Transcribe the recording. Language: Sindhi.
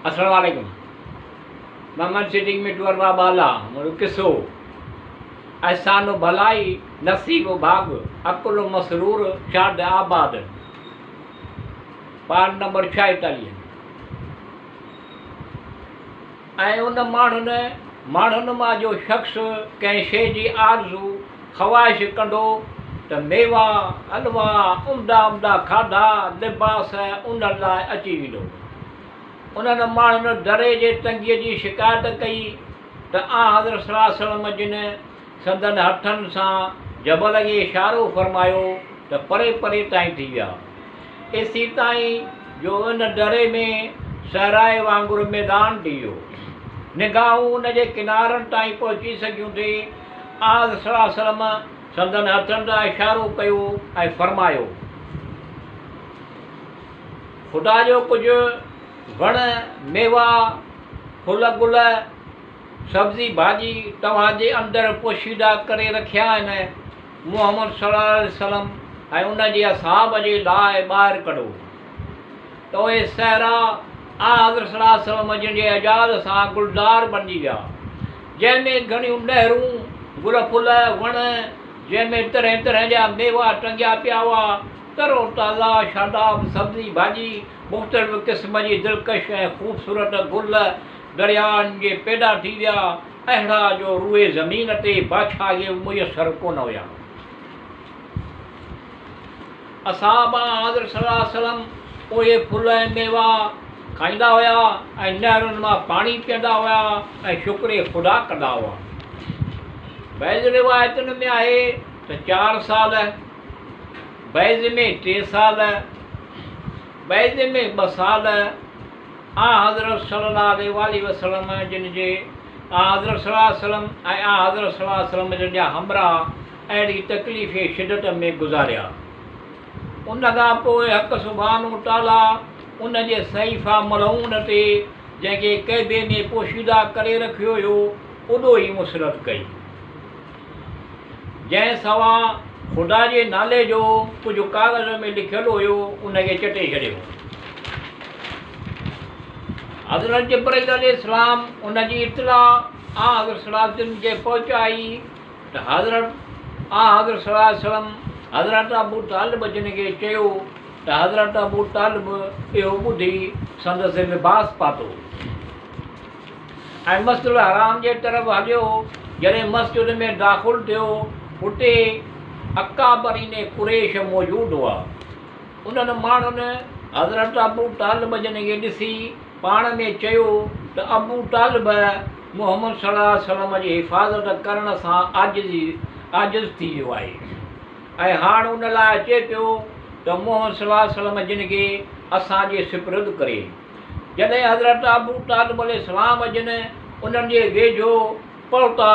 السلام عليڪم محمد صديق مٽور وا بالا منهنجو قصو احسان و ڀلائي نصيب و ڀاڳ عقل و مسرور شاد آباد پارٽ نمبر 46. ۽ ان ماڻهن ماڻهن مان جو شخص ڪنهن شيء جي آرزو، خواهش، ڪندو ته ميوا، حلوا، عمدا عمدا کاڌا، لباس انهن لاء اچي ويندو. انهن ماڻهن دري جي تنگيء جي شڪايت ڪئي ته آنحضرت صلي الله عليه وسلم جن سندن هٿن سان جبل کي اشارو فرمايو ته پري پري تائين ٿي ويا. ايسيتائين جو ان دري ۾ صحرائي وانگر ميدان ٿي ويو. نگاهون ان جي ڪنارن تائين پهچي سگهيون ٿي. آنحضرت صلي الله عليه وسلم سندن هٿن سان اشارو ڪيو ۽ فرمايو. خدا جو ڪجهه وڻ، ميوا، ڦل گل، سبزي ڀاڄي توهان جي اندر پوشيده ڪري رکيا آهن، محمد صلي الله عليه وسلم ۽ ان جي اصحاب جي لاء ٻاهر ڪڍو ته اهي صحرا آنحضرت صلي الله عليه وسلم جن جي اعجاز سان گلزار بڻجي ويا، جنهن ۾ گهڻيون نهرون، گل ڦل، وڻ، جنهن ۾ طرحين طرحين جا ميوا ٽنگيا پيا هئا، تر و تازه، شاداب سبزي ڀاڄي، مختلف قسم جي دلڪش ۽ خوبصورت گل، درياهن جي پيدا ٿي ويا، اهڙا جو روئي زمين تي بادشاهه کي به ميسر ڪونه هيا. اصحاب آنحضرت صلي الله عليه وسلم اهي ڦل ۽ ميوا کائيندا هيا ۽ نهرن مان پاڻي پيئندا هيا ۽ شڪر خدا ڪندا هئا. بعض روايتن ۾ آهي ته چار سال، بعض ۾ ٽي سال، بعض ۾ ٻه سال، آنحضرت صلّي الله عليه واٰله وسلّم جن جي آنحضرت صلّي الله عليه وسلّم ۽ آنحضرت صلّي الله عليه وسلّم جن جا همراهه اهڙي تڪليفي شدت ۾ گذاريا. ان کان پوء حق سبحانه وتعاليٰ ان جي صحيفه ملعون تي جنهن کي ڪعبي ۾ پوشيده ڪري رکيو هيو اڏوهي مسلط ڪئي. جنهن سوا خدا جي نالي جو ڪجهه ڪاغذ ۾ لکيل هيو ان کي چٽي ڇڏيو. حضرت جبرئيل عليه السلام ان جي اطلاع آنحضرت صلي الله عليه وسلم کي پهچائي ته حضرت آنحضرت صلي الله عليه وسلم حضرت ابو طالب جن کي چيو ته حضرت ابو طالب اهو ٻڌي سندس لباس پاتو. ۽ مسجد الحرام جي طرف هليو، جڏهن مسجد ۾ داخل ٿيو، اتي اڪابرين قريش موجود هئا. انهن ماڻهن حضرت ابو طالب جن کي ڏسي پاڻ ۾ چيو ته ابو طالب محمد صلي الله عليه وسلم جي حفاظت ڪرڻ سان عاجز ٿي ويو آهي ۽ هاڻ ان لاء اچي پيو ته محمد صلي الله عليه وسلم جن کي اسان جي سپرد ڪري. جڏهن حضرت ابو طالب عليه السلام جن انهن جي ويجهو پهتا